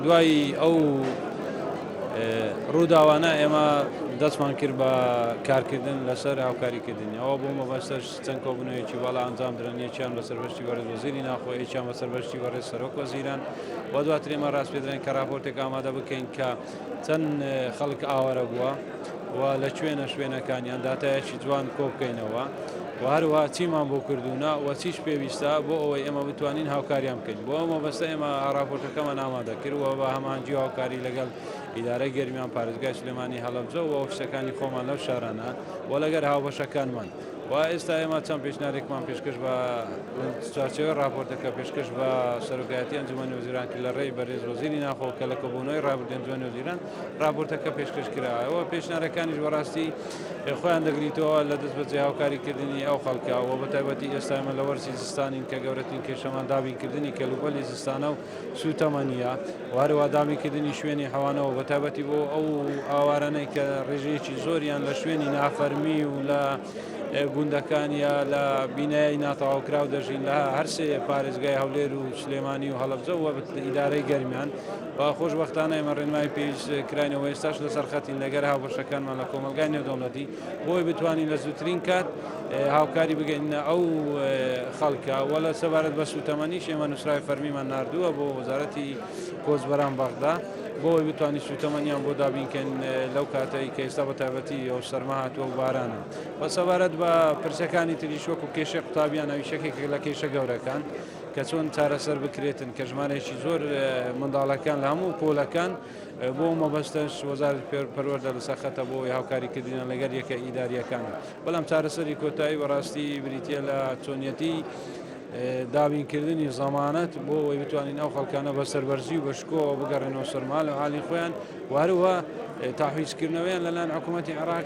دوای ئەو ڕووداوانە ئێمە دەستمان کرد بە کارکردن لەسەر هاوکاریکردنی ئەوە بۆ مەبەستەش چەند کۆبوونەوەیەکی باڵا ئەنجام دران، یەکیان بە سەرپەرشتی بەڕێز وەزیری ناوخۆ، یەکیان بە سەرپەرشتی بەڕێز سەرۆک وەزیران و دواتر ئێمە ڕاسپێردراین کە ڕاپۆرتێک ئامادە بکەین کە چەند خەڵک ئاوارە بووە و لە کوێنە شوێنەکانیان داتایەکی جوان کۆ بکەینەوە و هەروەها چیمان بۆ کردوونە و چیش پێویستە بۆ ئەوەی ئێمە بتوانین هاوکاریان بکەین. بۆ ئەو مەبەستە ئێمە ڕاپۆرتەکەمان ئامادە کرد و بە هەماهەنگی و هاوکاری لەگەڵ ئیدارەی گەرمیان، پارێزگای سلێمانی، هەڵەبجە و ئۆفیسەکانی خۆمان لەو شارانە و لەگەر هاوبەشەکانمان و ئێستا ئێمە چەند پێشنیارێکمان پێشکەش بە چوارچێوەی ڕاپۆرتەکە پێشکەش بە سەرۆکایەتی ئەنجومەنی وەزیران کرد لە ڕێی بەرێز وەزیری ناوخۆ کە لە کۆبوونەوەی ڕابردووی ئەنجومەنی وەزیران ڕاپۆرتەکە پێشکەش کرا و پێشنیارەکانیش بەڕاستی خۆیان دەگریتەوە لە دەست بەجێ هاوکاریکردنی ئەو خەڵکە و بە تایبەتی ئێستا ئێمە لە وەرزی زستانین کە گەورەترین کێشەمان دابینکردنی کەلوپەلی زستانە و سووتەمەنییە و هەروەها دابینکردنی شوێنی حەوانەوە بە تایبەتی بۆ ئەو ئاوارانەی کە ڕێژەیەکی زۆریان لە شوێنی نافەرمی و لە گوندەکان یا لە بینای ناتەواوکراو دەژین لە هەرسێ پارێزگای هەولێر و سلێمانی و هەڵەبجە و ئیدارەی گەرمیان و خۆشبەختانە ئێمە ڕێنمایی پێویست کراینەوە ئێستاش لەسەر خەتین لەگەر هاوبەشەکانمان لە کۆمەڵگای نێودەوڵەتی بۆی بتوانین لە زووترین کات هاوکاری بگەینە ئەو خەڵکە وە لە سەبارەت بە سوتەمەنیش ئێمە نووسراوی فەرمیمان ناردووە بۆ وەزارەتی کۆچبەران بەغدا بۆ ئەوەی بتوانین سوتەمەنیان بۆ دابینکەین لەو کاتەی کە ئێستا بە تایبەتی ئەو سەرما هاتووە و بارانە و سەبارەت بە پرسەکانی تریش وەکو کێشەی قوتابیان ئەویش یەکێکە لە کێشە گەورەکان کە چۆن چارەسەر بکرێتن کە ژمارەیەکی زۆر منداڵەکان لە هەموو پۆلەکان بۆ مەبەستەش وەزارەت پەروەردە لەسەر خەتە بۆ هاوکاریکردنیان لەگەر یەکە ئیداریەکان بەڵام چارەسەری کۆتایی بەڕاستی بریتە لە چۆنیەتی دابینکردنی زەمانەت بۆ ئەوەی بتوانین ئەو خەڵکانە بە سەربەرزی و بە شکۆوە بگەڕێنەوە سەر مال و حالی خۆیان و هەروەها تاحویزکردنەوەیان لەلایەن حکوومەتی عێراق.